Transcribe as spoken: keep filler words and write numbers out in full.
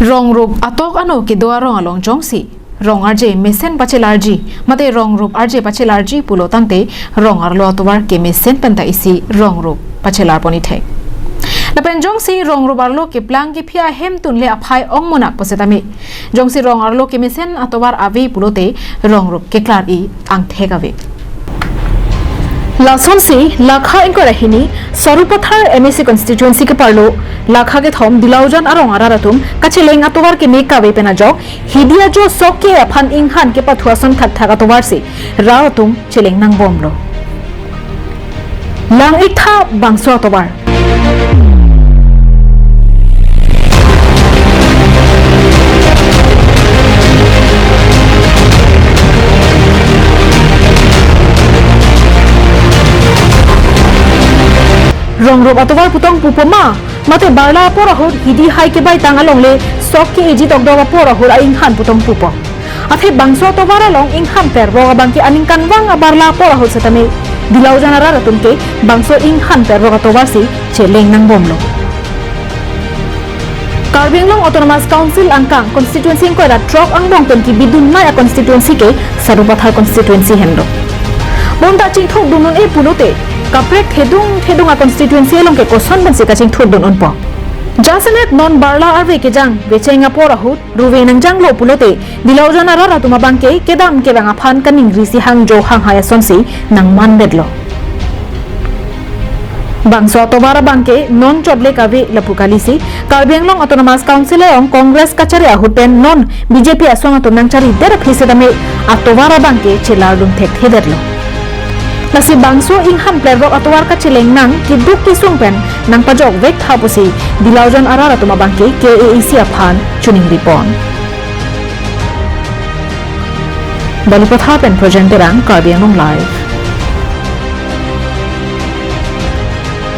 Rongrup atok ano kedo arong along jongsi rong arje mesen pachelarji, mate rongrup arje pachelarji pulo tangte rong arlo atovar kemesen penta isi rongrup pachelar pon ithek. Lapen jongsi rongrup arlo keplang kephi ahemtun le aphai ong monak pusitame, jongsi rong arlo kemesen atovar ave pulote rongrup keklar-i angthek ave. Lasonsi Lakha ingkoi ra hini Sarupathar M A C constituency keparlo Lakha kethom Dilaujan arong arat atum kacheleng atovar keme kave pen ajok hidi ajo sok ke aphan inghan kepathu ason thakthak atovarsi rao atum cheleng nangbomlo. Lang-iktha bangso atovar. Rongrup atovar putong pupo ma, mate barla apor ahut hidi hai kebai tang alongle sok ke-eji tokdok apor ahut a-inghan putong pupo. Athe bangso atovar along inghan pervok abangke aningkanvang abarla apor ahut setame Dilaujan arat atum ke bangso inghan pervok atovarsi cheleng nangbomlo. Karbi Anglong Autonomous Council angkang constituency ingkoi ra throk angbong pen kebidun nai a-constituency ke Sarupathar constituency henlo. Bonta chingthok dun un-e pulote kaprek thedung thedung a-constituency along ke koson pensi kachingthok dun unpo. Jasemet non barla arve kejang vecheng apor ahut ruve nangjanglo pulote Dilaujan arat atum abangke kedam kevang aphan kaningrisi hangjo hanghai asonsi nangmandetlo. Bangso atovar abangke non chotlek ave lapu kalisi Karbi Anglong Autonomous Council along Congress kachari ahut pen non B J P asong atum nangcharidet aphi setame atovar abangke chelar dun thekthedetlo. Lasi bangso inghan pervok atovar kacheleng nang keduk kesung pen nangpajokvek tha pusi Dilaujan arat atum abangke K A A C aphan chiningri pon. Balipathar pen Projen Terang, Karbi Anglong Live.